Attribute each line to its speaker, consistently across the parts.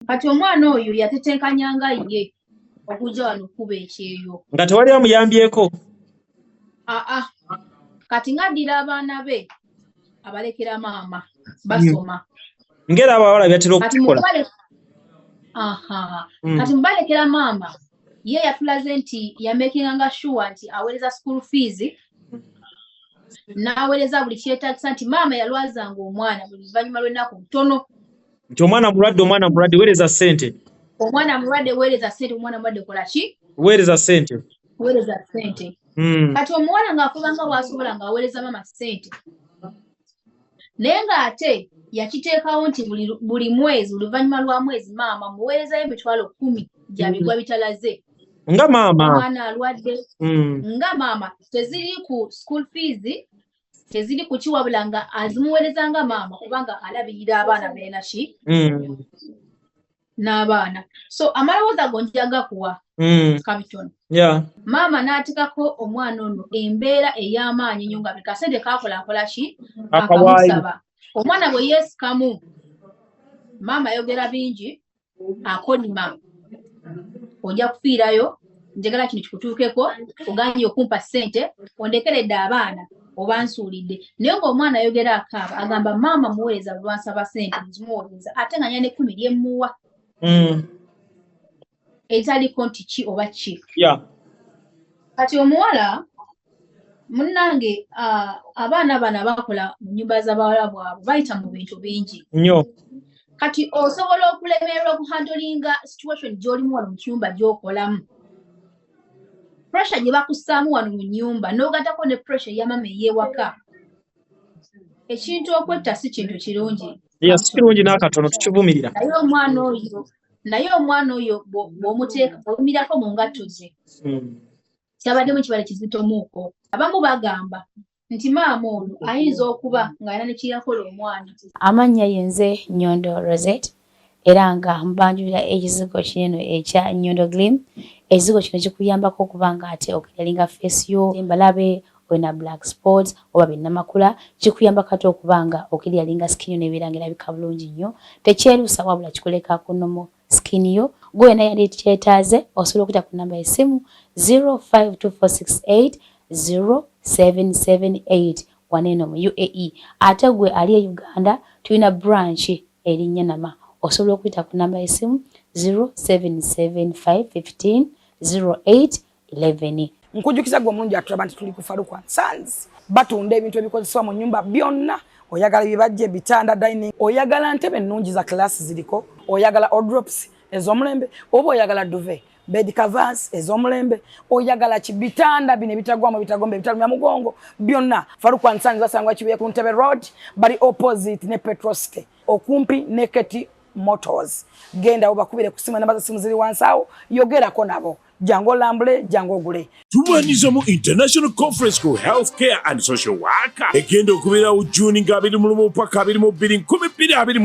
Speaker 1: Kati omwana oyo yatetenkanyanga ye okujja wano okuba ekyeyo.
Speaker 2: Nga tewali amuyambyeko.
Speaker 1: Aa, kati ng'addira abaana be abalekera maama basoma.
Speaker 2: Ngera abawala byatera
Speaker 1: Kati
Speaker 2: okukola.
Speaker 1: Aha. Kati mubalekera maama, ye yatulaze nti yamakinganga sure nti aweereza school fees, n'aweereza buli kyetaagisa, nti maama yalwazanga omwana buli luvannyuma lw'ennaku ntono.
Speaker 2: Nti omwana mulwadde, omwana mulwadde, weereza ssente.
Speaker 1: Omwana mulwadde, weereza ssente. Omwana mulwadde, kola ki?
Speaker 2: Weereza ssente.
Speaker 1: Weereza ssente. Kati omuwala ng'afuba nga bw'asobola ng'aweereza maama ssente, naye ng'ate yakiteekawo nti buli mwezi, oluvannyuma lwa mwezi, maama muweerezayo 100,000 gya bigwa bitalaze.
Speaker 2: Nga maama.
Speaker 1: Omwana alwadde. Nga maama, teziri ku school fees, teziri ku kiwabula, nga azimuweereza nga maama, kubanga alabirira abaana benaki n'abaana. So amaloboozi ago njagakuwa kabitono. Maama n'atekako omwana ono embeera ey'amaanyi ennyo, nga buli kasente kakola akola ki?
Speaker 2: Akawaayo.
Speaker 1: Akamusaba. Omwana bwe yeesikamu, maama ayogera bingi, akolima, "Ojja kufiirayo, njagala kino kikutuukeko, oganye okumpa ssente, ondekeredde abaana, oba nsuulidde." Naye ng'omwana ayogera akaaba, agamba maama muweereza lwansaba ssente nzimuweereza, ate nga nyina 10 lyemmuwa eritaliko nti ki oba ki. Kati omuwala munnange, abaana bano abakola mu nnyumba z'abawala bwabwe bayita mu bintu bingi.
Speaker 2: Nnyo.
Speaker 1: Kati osobola okulemererwa okuhandlinga situation gy'olimu wano mu kiyumba gy'okolamu, pressure gye bakussaamu wano mu nnyumba, n'ogattako ne pressure ey'amama ey'ewaka. Ekintu okwetta si kintu kirungi.
Speaker 2: Yeah, si kirungi n'akatono, tukivumirira.
Speaker 1: Naye omwana oyo bw'omuteeka, bw'oyimirako mu ngatto ze, kyabaddemu kibale kizitomuuko. Abamu bagamba nti maama ono ayinza okuba ng'alina ne kyeyakola omwana.
Speaker 3: Amannya yenze Nyondo Rosette, era nga mbanjulira ekizigo kinene ekya Nyondo Glim. Ekizigo kino kikuyambako okuba nga ate oclearinga face yo, embalabe, olina black spots oba binnamakula, kikuyambako ate okuba nga oclearinga skin yo nebeera nga erabika bulungi nnyo. Tekyerusa, wabula kikuleka ku normal skin yo. Gwe wena yali kyetaaze, osobola okuyita ku namba y'essimu 052468 0778 waneeno mu UAE. Ate gwe ali e Uganda, tulina branch eri Nyanama, osobola okuyita ku namba y'essimu 0775 15 08 11.
Speaker 4: Nkujukiza gwe omulungi atulaba nti tuli ku Farukwa Sons, batunda ebintu ebikozesebwa mu nyumba byonna. Oyagala ebibajje, ebitanda, dining, oyagala ntebe ennungi za class ziriko, oyagala wardrobes ez'omulembe, oba oyagala duvet, bed covers ez'omulembe, oyagala ki, bitanda bino ebitagwamu, ebitagomba, ebitalumya mugongo, byonna Farukwa Sons basangwa Kibuye ku Ntebe Road, bali opposite ne Petrosite, okumpi ne Keti Motors. Genda obakubire ku simu, enamba za simu ziri wansi awo, yogerako nabo. Jangu olambule, jangu ogule.
Speaker 5: Tubaniriza mu International Conference ku Healthcare and Social Work egenda okubeerawo Juni nga 21 paka 22 2024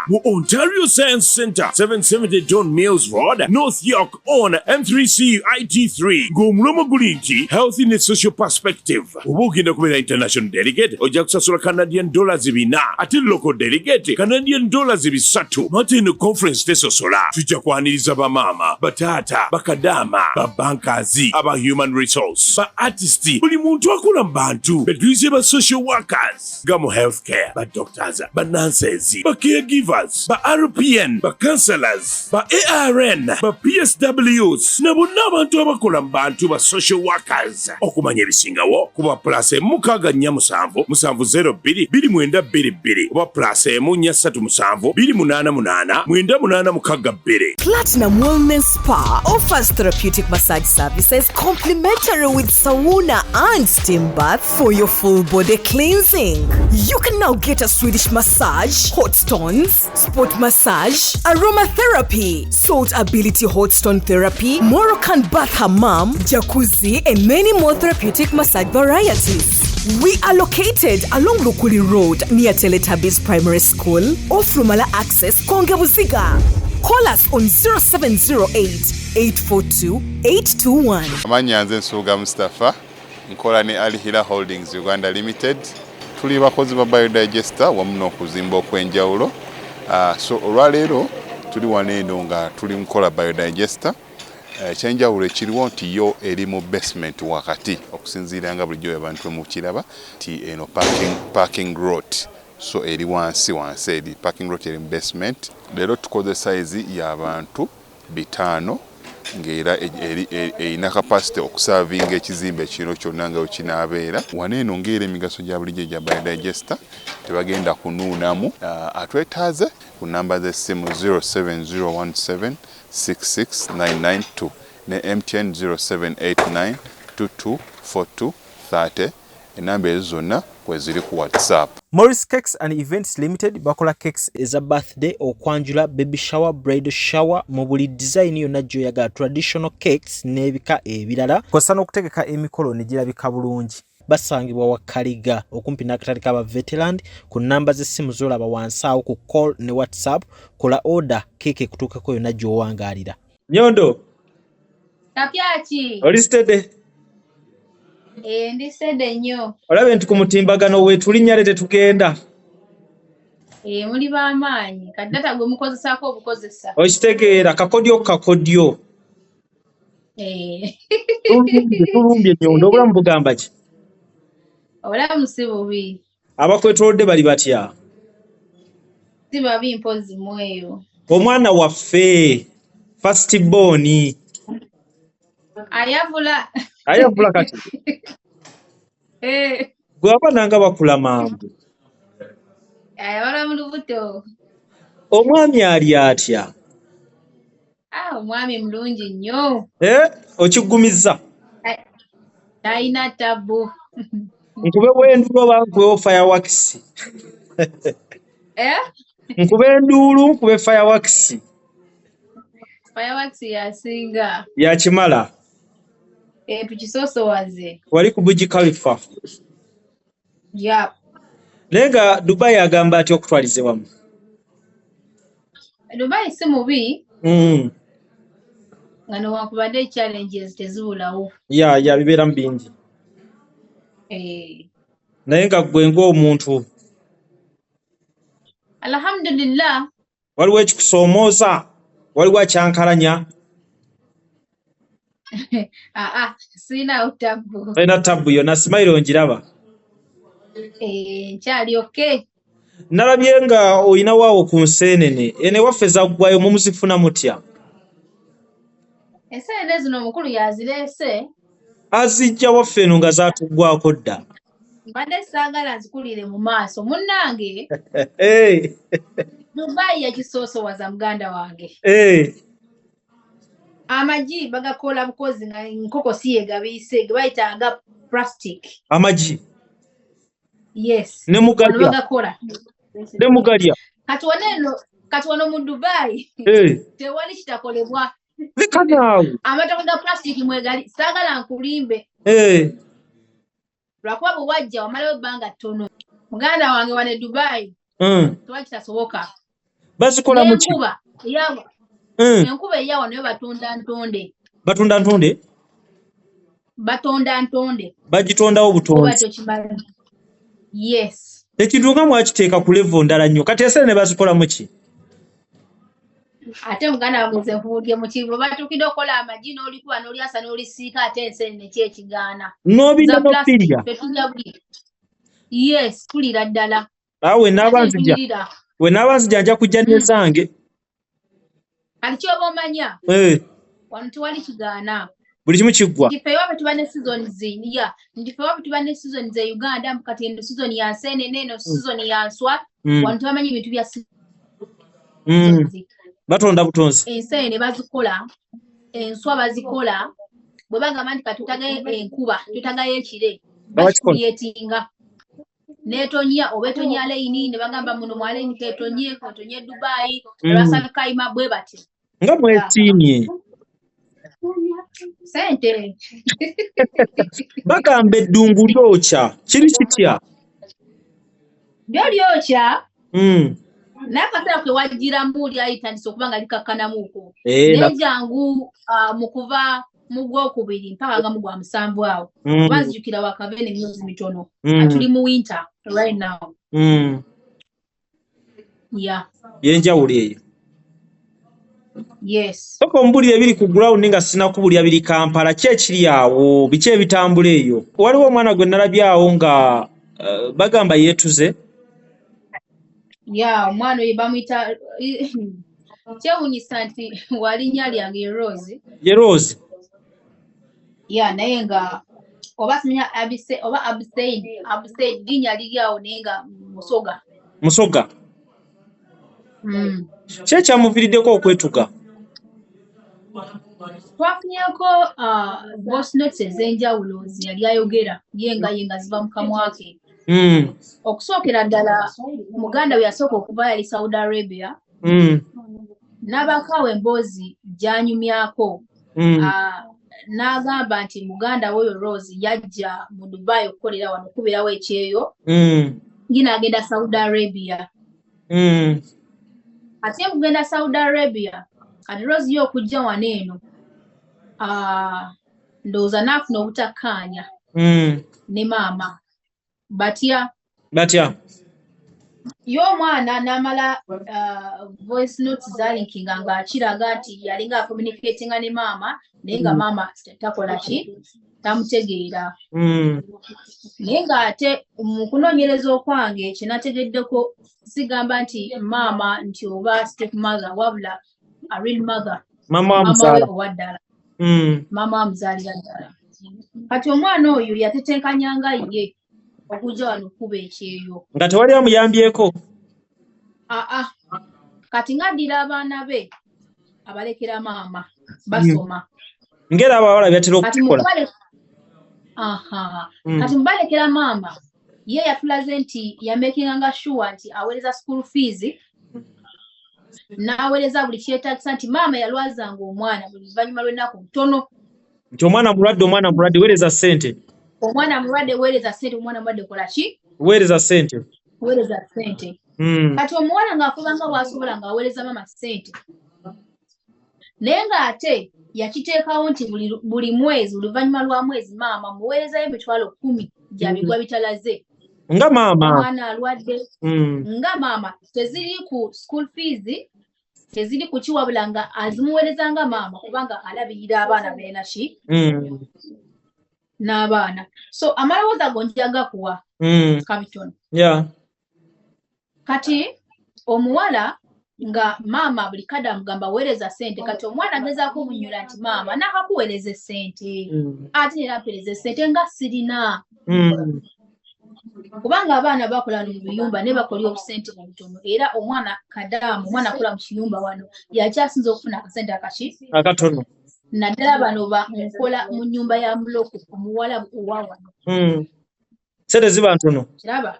Speaker 5: mu Ontario Science Center, 770 Don Mills Road, North York on M3C IT3, ng'omulamwa guli nti Health in a Social Perspective. Oba ogenda kubeera international delegate, ojja kusasula Canadian dollars 400, ate local delegate Canadian dollars 300. Mate eno conference tesosola. Tujja kwaniriza bamaama, bataata, bakadaama, babankazi, aba human resource, ba artist, buli muntu akola mu bantu betuyise ba social workers nga mu healthcare, ba doctors, ba nurses, ba caregivers, ba RPN, ba counselors, ba ARN, ba PSWs na bonna abantu abakola mu bantu ba social workers. Okumanya ebisingawo, kuba +1 647 702 2922 oba +1 437 288 9862.
Speaker 6: Platinum Wellness Spa offers therapeutic massage services complimentary with sauna and steam bath for your full body cleansing. You can now get a Swedish massage, hot stones, sport massage, aromatherapy, salt ability hot stone therapy, Moroccan bath hammam, jacuzzi, and many more therapeutic massage varieties. We are located along Lukuli Road near Teletubbies Primary School, off Lumala Access, Konge Buziga. Call us on 0708 842 821.
Speaker 7: Amannya nze Nsubuga Mustapha, nkola ne Al Hila Holdings Uganda Limited. Tuli bakozi ba biodigester wamu n'okuzimba okw'enjawulo. So olwaleero Tuli wano eno nga tuli mukola biodigester. Ekyenjawulo ekiriwo nti yo eri mu basement wakati, okusinziira nga bulijjo abantu mukiraba nti eno parking lot, so eri wansi wansi, eri parking lot, eri mu basement. Leero tukoze size y'abantu 500, ng'era erina capacity okuservinga ekizimbe kino kyonna nga wekinaabeera. Wano eno ng'era emigaso gya bulijjo egya biodigester, tebagenda kunuunamu. Atwetaaze ku namba z'essimu 07017 66992 ne MTN 0789 224230. Enamba ezo zonna kweziri ku WhatsApp.
Speaker 8: Morris Cakes and Events Limited bakola cakes eza birthday, okwanjula, baby shower, bridal shower mu buli design yonna gy'oyagala, traditional cakes n'ebika ebirala, kw'ossa n'okutegeka emikolo ne girabika bulungi. Basangibwa Wakaliga okumpi n'akatale k'aba Veteland ku nnamba z'essimu z'olaba wansi awo ku call ne WhatsApp. Kola order, keeke ekutuukeko yonna gy'owangaalira.
Speaker 2: Nyondo.
Speaker 1: Kapyaki.
Speaker 2: Oli steady?
Speaker 1: Eh, ndi steady nnyo.
Speaker 2: Olabe nti ku mutimbagano wetulinnya tetugenda.
Speaker 1: Eh, muli b'amaanyi. Kati data gwe mukozesaako obukozesa.
Speaker 2: Okitegeera, kakodyo kakodyo.
Speaker 1: Eh.
Speaker 2: Tulumbye, tulumbye Nyondo, obulamu bugamba ki?
Speaker 1: Obulamu si bubi.
Speaker 2: Abakwetoolodde bali batya?
Speaker 1: Si babi mpozzi mweyo.
Speaker 2: Omwana waffe first born.
Speaker 1: Ayavula.
Speaker 2: Ayavula kati.
Speaker 1: Eh.
Speaker 2: Gwe abaana nga bakula mangu.
Speaker 1: Ayawala mu lubuto.
Speaker 2: Omwami ali atya?
Speaker 1: Ah, omwami mulungi nnyo.
Speaker 2: Eh, okigumizza.
Speaker 1: Talina tabu.
Speaker 2: Nkube bw'enduulu oba nkubewo fireworks?
Speaker 1: Eh?
Speaker 2: Nkube enduulu, nkube fireworks?
Speaker 1: Fireworks yasinga.
Speaker 2: Yakimala.
Speaker 1: Eh, tukisosowaze.
Speaker 2: Wali ku Burj Khalifa.
Speaker 1: Yeah.
Speaker 2: Naye nga Dubai agamba atya okutwaliza wamu?
Speaker 1: Dubai si mubi. Nga newankubadde challenges tezibulawo.
Speaker 2: Ya bibeeramu bingi.
Speaker 1: Eh.
Speaker 2: Naye nga ggwe ng'omuntu.
Speaker 1: Alhamdulillah.
Speaker 2: Waliwo ekikusoomooza? Waliwo akyankalanya?
Speaker 1: Aa, sirina tabu.
Speaker 2: Tolina tabu yonna, smile ngiraba.
Speaker 1: Eh, nkyali okay.
Speaker 2: Nalabye nga olina waawo ku nseenene. Eno ewaffe zaggwayo, mumuzifuna mutya?
Speaker 1: Enseenene zino omukulu yazireese.
Speaker 2: Azijja waffe eno nga zaatuggwako dda.
Speaker 1: Mbadde saagala nzikulire mu maaso. Munnange. Dubai yakisoosowaza muganda wange. Amagi bagakola bukozi nga nkoko si yegabiise, ge bayita nga plastic.
Speaker 2: Amagi?
Speaker 1: Yes.
Speaker 2: Ne mugalya?
Speaker 1: Bagakola.
Speaker 2: Ne mugalya?
Speaker 1: Kati wano eno, kati wano mu Dubai tewali kitakolebwa.
Speaker 2: Leka naawe.
Speaker 1: Amatooke ga plastic mwegali, saagala nkulimbe. Lwakuba bwe wajja wamalayo ebbanga ttono. Muganda wange wano e Dubai tewali kitasoboka.
Speaker 2: Bazikola mu ki?
Speaker 1: Enkuba eyawa nayo batunda ntonde.
Speaker 2: Batunda ntonde?
Speaker 1: Batonda ntonde.
Speaker 2: Bagitondawo butonzi.
Speaker 1: Yes.
Speaker 2: Ekintu nga mwakiteeka ku level ndala nnyo. Kati enseenene bazikola mu ki?
Speaker 1: Ate muganda wange nze nkubuulire mu ki, bwe batuukidde okukola amagi n'olikuba n'olyasa n'olisiika, ate enseenene ki ekigaana?
Speaker 2: N'obirya n'obirya?
Speaker 1: Yes, tulira ddala.
Speaker 2: Awo we naaba nzija. We naaba nzija nja kujja n'ezange.
Speaker 1: Kati ky'oba omanya? Wano tewali kigaana.
Speaker 2: Buli kimu kiggwa.
Speaker 1: Nti ffe ewaffe tuba ne seasons, ya. Nti ffe ewaffe tuba ne seasons e Uganda, kati eno season ya nseenene, eno season ya nswa. Wano tebamanyi bintu bya seasons.
Speaker 2: Batonda butonzi.
Speaker 1: Enseenene bazikola, enswa bazikola. Bwe bagamba nti kati tutagayo enkuba, tutagayo ekire, bakikuyetinga. N'etonya oba etonya layini, ne bagamba muno mwa layini keetonye, keetonye Dubai, Ras Khaimah, bwe batyo.
Speaker 2: Nga mwesiimye.
Speaker 1: Sente.
Speaker 2: Bagamba eddungu lyokya, kiri kitya?
Speaker 1: Lyo lyokya. Naye akaseera ke wajjiramu lyayitandise okuba nga likakkanamuuko. Naye jangu mu kuva mu gwokubiri mpaka nga mu gwa musanvu awo. Kuba nzijukira wakava eno emyezi mitono. Tuli mu winter right now. Yeah.
Speaker 2: Byenjawulo eyo.
Speaker 1: Yes.
Speaker 2: Soka ombulira ebiri ku ground nga sinakubulira biri Kampala. Ki ekiri awo? Biki ebitambula eyo? Waliwo omwana gwe nalabye awo nga bagamba yeetuze.
Speaker 1: Ya, omwana oyo bamuyita, kyewunyisa nti walinnya lyange ye Rose.
Speaker 2: Ye Rose.
Speaker 1: Ya, naye nga oba simanya Abise oba Abusaid, Abusaid linnya liri awo naye nga Musoga.
Speaker 2: Musoga. Ki ekyamuviiriddeko okwetuga?
Speaker 1: Twafunyeko voice notes ez'enjawulo ze yali ayogera ye nga ye nga ziva mu kamwa ke. Okusookera ddala muganda we yasooka okuva yali Saudi Arabia. N'abaako awo emboozi gy'anyumyako. N'agamba nti muganda we oyo Rose yajja mu Dubai okukolera wano okubeerawo ekyeyo. Ye n'agenda Saudi Arabia. Ate mugenda Saudi Arabia, kati Rose ye okujja wano eno, ndowooza n'afuna obutakkaanya ne maama. Batya?
Speaker 2: Batya?
Speaker 1: Ye omwana n'amala voice notes zalinkinga ng'akiraga nti yalinga acommunicatinga ne maama, naye nga maama takola ki, tamutegeera. Naye ng'ate mu kunoonyereza okwange kye nategeddeko, sigamba nti maama nti oba step mother, wabula a real mother.
Speaker 2: Maama
Speaker 1: Maama we
Speaker 2: amuzaala.
Speaker 1: owa ddala. Maama amuzaalira ddala. Kati omwana oyo yatetenkanyanga ye okujja wano okukuba ekyeyo.
Speaker 2: Nga tewali amuyambyeko?
Speaker 1: Aa, kati ng'addira abaana be abalekera maama basoma.
Speaker 2: Ng'era abawala byatera
Speaker 1: Kati
Speaker 2: okukikola.
Speaker 1: Aha. Kati mubalekera maama, ye yatulaze nti yamakinganga sure nti aweereza school fees, n'aweereza buli kyetaagisa, nti maama yalwazanga omwana buli luvannyuma lw'ennaku ntono.
Speaker 2: Nti omwana mulwadde, omwana mulwadde, weereza ssente.
Speaker 1: Omwana mulwadde, weereza ssente, omwana mulwadde kola ki?
Speaker 2: Weereza ssente.
Speaker 1: Weereza ssente. Kati omuwala ng'afuba nga bw'asobola ng'aweereza maama ssente. Naye ng'ate yakiteekawo nti buli mwezi, oluvannyuma lwa mwezi, maama muweerezayo 100,000 gya bigwa bitalaze.
Speaker 2: Nga maama.
Speaker 1: Omwana alwadde. Nga maama, teziri ku school fees, teziri ku kiwabula, nga azimuweereza nga maama kubanga alabirira abaana beena ki? N'abaana. So amaloboozi ago nja gakuwa kabitono. Kati omuwala nga maama buli kadde amugamba weereza ssente, kati omwana agezaako omunnyonnyola nti maama naakakuweereza essente. Ate era mpeereza essente nga sirina. Kubanga abaana bakola mu biyumba naye bakola obusente obutono, era omwana kadaamu, omwana akola mu kiyumba wano yakyasinza okufuna akasente akaki?
Speaker 2: Akatono.
Speaker 1: Naddala bano ba nkola mu nnyumba ya muloko omuwala owa wano.
Speaker 2: Ssente ziba ntono.
Speaker 1: Kiraba?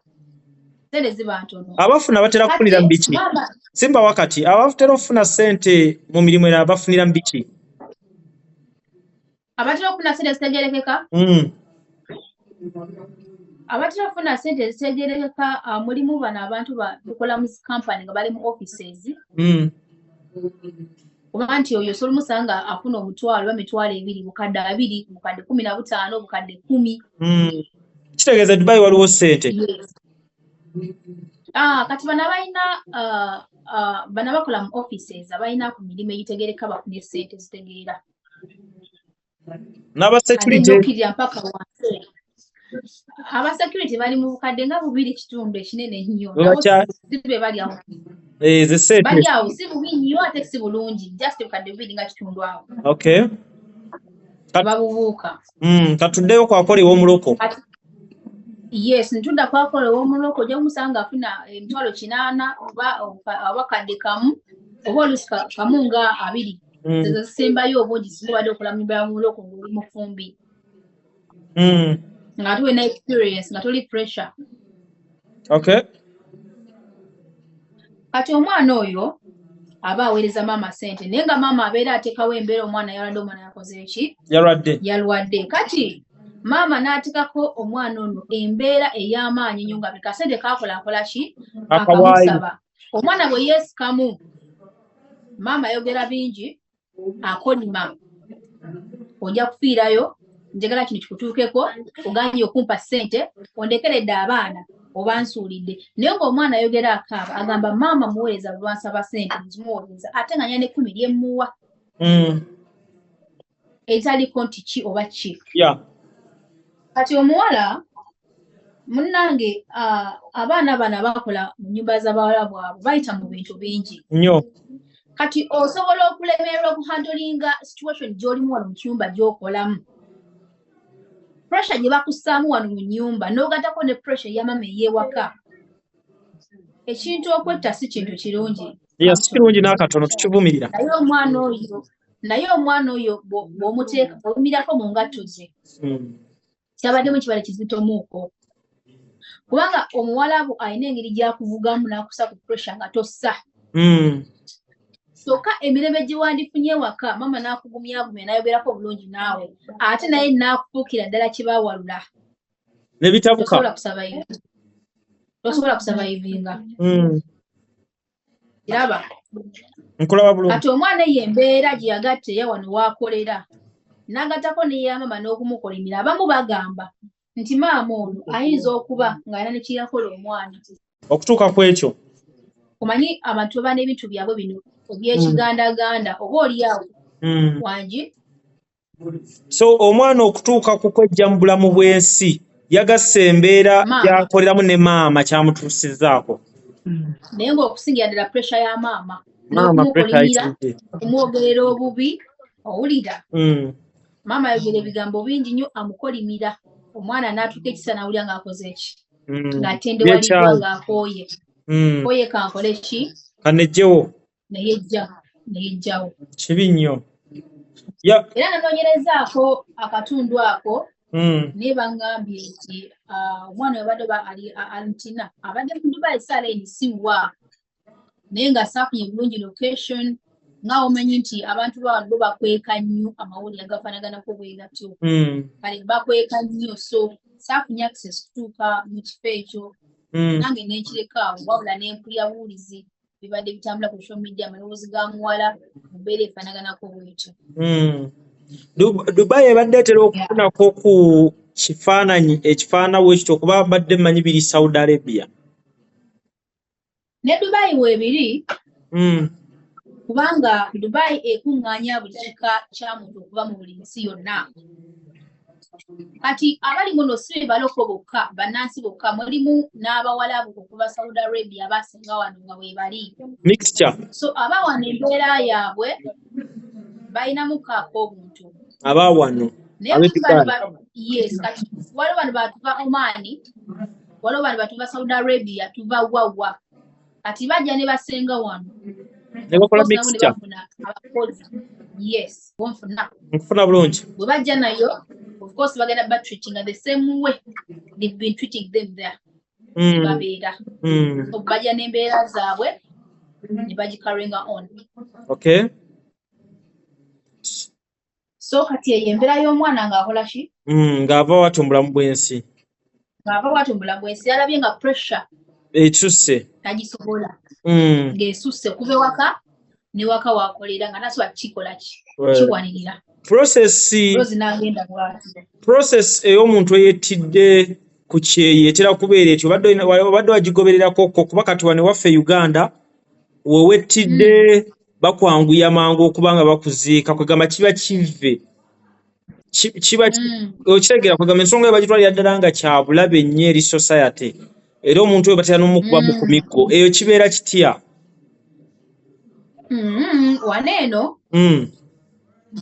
Speaker 1: Ssente ziba ntono.
Speaker 2: Abafuna batera kufunira mu biki? Simba wakati abatera okufuna ssente mu mirimu era bafunira mu biki?
Speaker 1: Abatera okufuna ssente zitegeerekeka? Abatera okufuna ssente zitegeerekeka, mulimu bano abantu bakola mu kampani nga bali mu offices. Kuba nti oyo osobola omusanga afuna 500 oba 20,000, 20,000, 15,000, 10,000.
Speaker 2: Kitegeeza Dubai waliwo ssente.
Speaker 1: Yes. Kati bano abalina, bano abakola mu offices, abalina ku mirimu egitegeereka bafuna essente zitegeera.
Speaker 2: N'aba security.
Speaker 1: Ate mpaka wansi. Aba security bali mu 2,500 ekinene ennyo.
Speaker 2: Bwe
Speaker 1: Nabo si be bali awo.
Speaker 2: Eh, ze ssente.
Speaker 1: Bali awo si bubi nnyo ate si bulungi, just 2,500 awo.
Speaker 2: Okay.
Speaker 1: Babubuuka.
Speaker 2: Katuddeyo kwakola ew'omuloko.
Speaker 1: Yes, ntunda kwakola ew'omuloko, ojja kumusanga afuna 800,000 oba 1,000 oba oluusi 1,020. Ezo zisembayo obungi singa obadde okola mu nyumba ya muloko ng'oli mufumbi. Nga ate olina experience, nga toli pressure.
Speaker 2: Okay.
Speaker 1: Kati omwana oyo aba aweereza maama ssente, naye nga maama abeera ateekawo embeera, omwana yalwadde, omwana yakoze ki?
Speaker 2: Yalwadde.
Speaker 1: Yalwadde. Kati maama n'ateekako omwana ono embeera ey'amaanyi ennyo nga buli kasente k'akola akola ki?
Speaker 2: Akawaayo.
Speaker 1: Akamusaba. Omwana bwe yeesikamu, maama ayogera bingi, akolima. Ojja kufiirayo, njagala kino kikutuukeko, ogaanye okumpa ssente, ondekeredde abaana. Oba nsuulidde, naye ng'omwana ayogera akaaba, agamba maama muweereza lwansaba sente nzimuweereza, ate nga nyina 10 lyemmuwa Etaliko nti ki oba ki. Kati omuwala munnange, abaana bano abakola mu nnyumba z'abawala bwabwe bayita mu bintu bingi
Speaker 2: nnyo.
Speaker 1: Kati osobola okulemererwa okuhandlinga situation gy'olimu wano mu kiyumba gy'okolamu, pressure gye bakussaamu wano mu nnyumba, n'ogattako ne pressure eya mama ey'ewaka. Ekintu okwetta si kintu kirungi.
Speaker 2: Yeah, si kirungi n'akatono, tukivumirira.
Speaker 1: Naye omwana oyo bw'omuteeka, bw'oyimirako mu ngatto ze, kyabaddemu kibale kizitomuuko, kubanga omuwalabu alina engeri gy'akuvugamu n'akussa ku pressure nga tossa. Kyokka emirembe gye wandifunye ewaka, maama n'akugumyagumya, n'ayogerako obulungi naawe, ate naye n'akufuukira ddala kibawalula.
Speaker 2: Ne bitabuka.
Speaker 1: Tosobola kusurvivinga. Kiraba?
Speaker 2: Nkulaba bulungi.
Speaker 1: Kati omwana eyo embeera gye yagatta eya wano waakolera, n'agattako n'eyamama n'okumukolimira, abamu bagamba nti maama ono ayinza okuba ng'alina ne kyeyakola omwana.
Speaker 2: Okutuuka ku ekyo.
Speaker 1: Omanyi abantu baba n'ebintu byabwe bino eby'ekigandaganda, oba oli awo. Wangi.
Speaker 2: So omwana okutuuka ku kwejja mu bulamu bw'ensi, yagasse embeera
Speaker 1: Maama.
Speaker 2: gy'akoleramu ne maama kyamutuusizzaako.
Speaker 1: Naye ng'okusingira ddala pressure ya maama
Speaker 2: Maama pressure
Speaker 1: n'okumukolimira,
Speaker 2: ayitiridde.
Speaker 1: okumwogerera obubi, owulira? Maama ayogera ebigambo bingi nnyo, amukolimira, omwana n'atuuka ekisa n'awulira ng'akoze eki, ng'atendewaliddwa,
Speaker 2: Byekyayi.
Speaker 1: ng'akooye, kooye, kankole ki?
Speaker 2: Kanejjewo.
Speaker 1: Neyejja, neyejjawo.
Speaker 2: Kibi nnyo ya.
Speaker 1: Era nanoonyerezaako akatundu ako, naye baŋŋambye nti omwana oyo abadde ba ali Argentina, abadde mu Dubai esaala eni si wa, naye nga saafunye bulungi location, nga omanyi nti abantu bawano bo bakweka nnyo amawulire agafaanaganako bwe gatyo. Kale bakweka nnyo, so saafunye access kutuuka mu kifo ekyo. Nange nenkireka awo, wabula nempulira buwulizi bibadde bitambula ku social media, amaloboozi ga muwala mu mbeera efaanaganako bwetyo.
Speaker 2: Dubai ebadde etera okufunako ku kifaananyi ekifaanana bwe kityo, kuba mbadde mmanyi biri Saudi Arabia.
Speaker 1: Ne Dubai weebiri, kubanga Dubai ekuŋŋaanya buli kika kya muntu okuva mu buli nsi yonna. Kati abali muno si be baloko bokka, bannansi bokka, mulimu n'abawalabu okuva Saudi Arabia abasinga wano nga weebali.
Speaker 2: Mixture.
Speaker 1: So aba wano embeera yaabwe balinamu kaako obuntu.
Speaker 2: Aba wano.
Speaker 1: Naye
Speaker 2: Ab'e
Speaker 1: bano
Speaker 2: Dubai.
Speaker 1: Yes, kati waliwo bano batuva Oman, waliwo bano batuva Saudi Arabia, tuva wawa, kati bajja ne basenga wano.
Speaker 2: Ne bakola
Speaker 1: Of course, nabo ne
Speaker 2: mixture.
Speaker 1: bafuna abakozi. Yes, bonfuna.
Speaker 2: Nkufuna bulungi.
Speaker 1: Bwe bajja nayo, of course bagenda batreatinga the same way they've been treating them there. Babeera. So bajja n'embeera zaabwe ne bagicarryinga on. So kati eyo embeera y'omwana ng'akola ki?
Speaker 2: Ng'ava watyo mu bulamu bw'ensi.
Speaker 1: Ng'ava bw'atyo mu bulamu bw'ensi, yalabye nga pressure
Speaker 2: Esusse.
Speaker 1: tagisobola, ng'esusse okuva ewaka ne waka wakolera, nga tasobola kukikola ki, kiwanirira.
Speaker 2: Process.
Speaker 1: Rose n'agenda bw'atyo.
Speaker 2: Process ey'omuntu eyettidde ku kyeyo etera kubeera etyo. Obadde wagigobererako ko? Kuba kati wano ewaffe e Uganda, wewettidde bakwanguya mangu okuba nga bakuziika, kwegamba kiba kive kiba okitegeera, kwegamba ensonga eyo bagitwalira ddala nga kya bulabe nnyo eri society, era omuntu oyo batera n'omukubamu ku miggo. Eyo kibeera kitya?
Speaker 1: Wano eno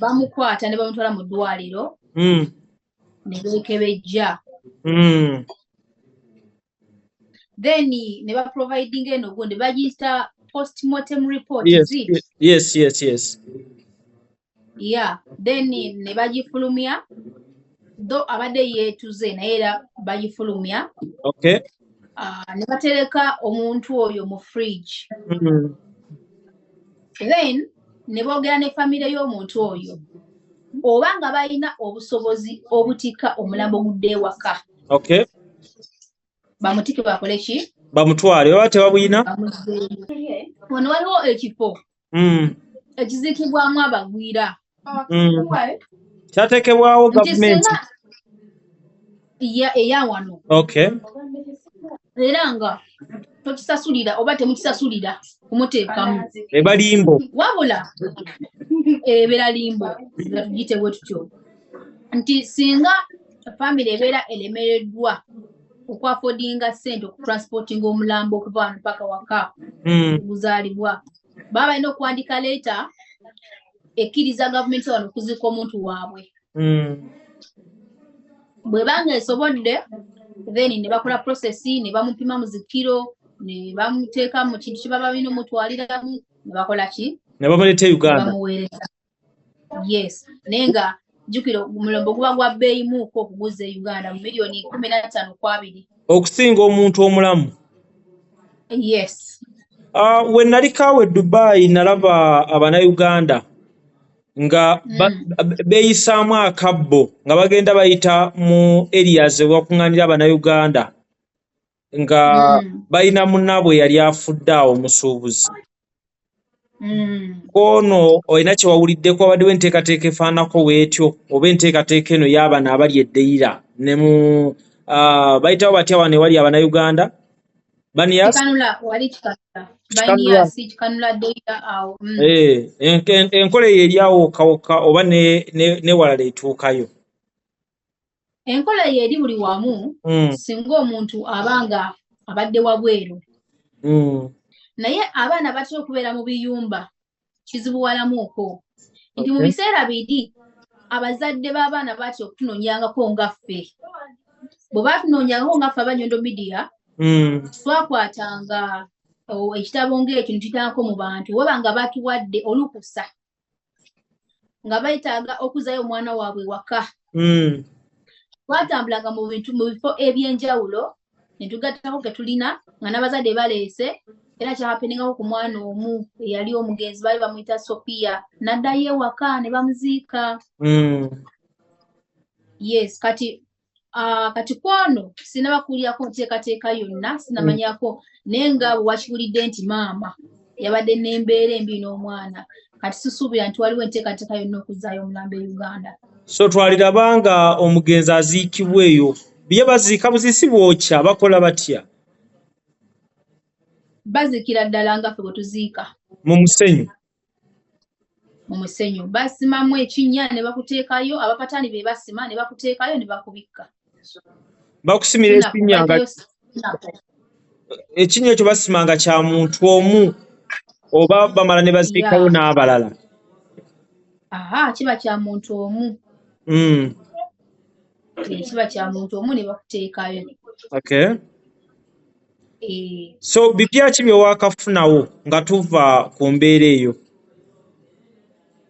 Speaker 1: bamukwata ne bamutwala mu ddwaliro ne beekebejja, then ne baprovidinga eno gundi bagiyita postmortem report.
Speaker 2: Yes.
Speaker 1: Is it?
Speaker 2: Yes.
Speaker 1: Yeah, then ne bagifulumya, though abadde yeetuze, naye era bagifulumya. Ne batereka omuntu oyo mu fridge. Then ne boogera ne famire y'omuntu oyo, oba nga balina obusobozi obutikka omulambo gudde ewaka, bamutike, bakole ki?
Speaker 2: Bamutwale, baba tebabuyina.
Speaker 1: Bamuzzeeyo. Wano waliwo ekifo ekiziikibwamu abagwira.
Speaker 2: Kyateekebwawo
Speaker 1: Nti
Speaker 2: gavumenti?
Speaker 1: singa eya wano. Era nga tokisasulira oba temukisasulira kumuteekamu.
Speaker 2: Eba limbo.
Speaker 1: Wabula ebeera limbo, nga tugiyite bwe tutyo, nti singa famire ebeera eremereddwa okwafodinga ssente okutransportinga omulambo okuva wano paka waka guzaalibwa, baba balina okuwandika leeta ekkiriza gavumenti wano okuziika omuntu waabwe. Bwebanga esobodde, then ne bakola process ne bamupima mu zikiro ne bamuteeka mu kintu kye baba balina omutwaliramu ne bakola ki,
Speaker 2: ne bamuleeta e Uganda,
Speaker 1: bamuweereza. Yes, naye nga jjukira omulambo guba gwa bbeeyimuuko okuguza e Uganda mu miliyoni 15 ku 20.
Speaker 2: Okusinga omuntu omulamu.
Speaker 1: Yes.
Speaker 2: We naliko awo e Dubai, nalaba Abannayuganda nga beeyisaamu akabbo nga bagenda bayita mu areas ewakuŋŋaanira Abannayuganda nga balina munnaabwe yali afudde awo, omusuubuzi. Kwono olina kye wawuliddeko? Wabaddewo enteekateeka efaananako bw'etyo, oba enteekateeka eno y'abano abali e Deira ne mu bayitawo batya wano ewali Abannayuganda? Baniyas?
Speaker 1: Kikanula, wali Kikanula.
Speaker 2: Kikanula.
Speaker 1: Baniyas, Kikanula, Deira awo.
Speaker 2: Eh, enkola eyo eri awo wokka wokka oba newalala etuukayo?
Speaker 1: Enkola eyo eri buli wamu. Singa omuntu aba nga abadde wabweru, naye abaana batera okubeera mu biyumba, kizibuwalamuuko nti mu biseera biri abazadde b'abaana batera okutunoonyangako nga ffe. Bwe batunoonyangako nga ffe aba Nyondo Media, twakwatanga ekitabo ng'ekyo ne tuyitangako mu bantu, waba nga batuwadde olukusa nga beetaaga okuzaayo omwana waabwe waka. Twatambulanga mu bintu mu bifo ebyenjawulo ne tugattako ke tulina nga n'abazadde baleese. Era kyahappeningako ku mwana omu eyali omugenzi, baali bamuyita Sophia, n'addayo ewaka ne bamuziika. Yes, kati kati kwono sinaba kuwulirako nteekateeka yonna, sinamanyako, naye nga bwe wakiwulidde nti maama yabadde n'embeera embi n'omwana, kati sisuubira nti waliwo enteekateeka yonna okuzzaayo omulambo e Uganda.
Speaker 2: So twaliraba nga omugenzi aziikibwa eyo, bye baziika buziisi, bwokya, bakola batya?
Speaker 1: Baziikira ddala nga ffe bwe tuziika.
Speaker 2: Mu musenyu?
Speaker 1: Mu musenyu, basimamu ekinnya ne bakuteekayo, abapataani be basima ne bakuteekayo ne bakubikka.
Speaker 2: Bakusimira ekinnya nga ekinnya ekyo basima nga kya muntu omu, oba bamala ne baziikayo n'abalala?
Speaker 1: Aha, kiba kya muntu omu. Kiba kya muntu omu ne bakuteekayo. Eh.
Speaker 2: So bipya ki bye waakafunawo nga tuva ku mbeera eyo?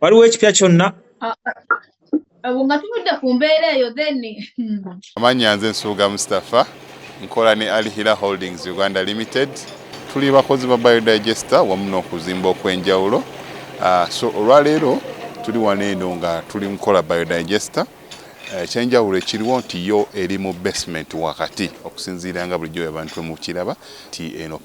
Speaker 2: Waliwo ekipya kyonna?
Speaker 1: Ah, ah, nga tuvudde ku mbeera eyo, then
Speaker 7: Amannya nze Nsubuga Mustapha, nkola ne Al Hila Holdings Uganda Limited. Tuli bakozi ba biodigester wamu n'okuzimba okw'enjawulo. So olwaleero tuli wano eno nga tuli mukola biodigester. Ekyenjawulo ekiriwo nti yo eri mu basement wakati, okusinziira nga bulijjo abantu mukiraba nti eno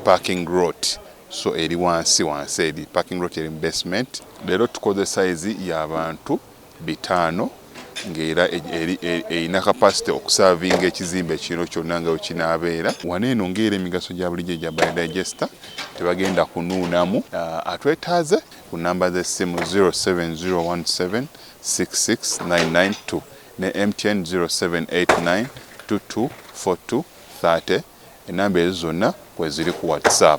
Speaker 7: parking lot, so eri wansi wansi, eri parking lot, eri mu basement. Leero tukoze size y'abantu 500, ng'era erina capacity okuservinga ekizimbe kino kyonna nga wekinaabeera. Wano eno ng'era emigaso gya bulijjo egya biodigester, tebagenda kunuunamu. Atwetaaze ku namba z'essimu 07017 66992 ne MTN 0789 2242 30. Enamba ezo zonna kweziri ku WhatsApp.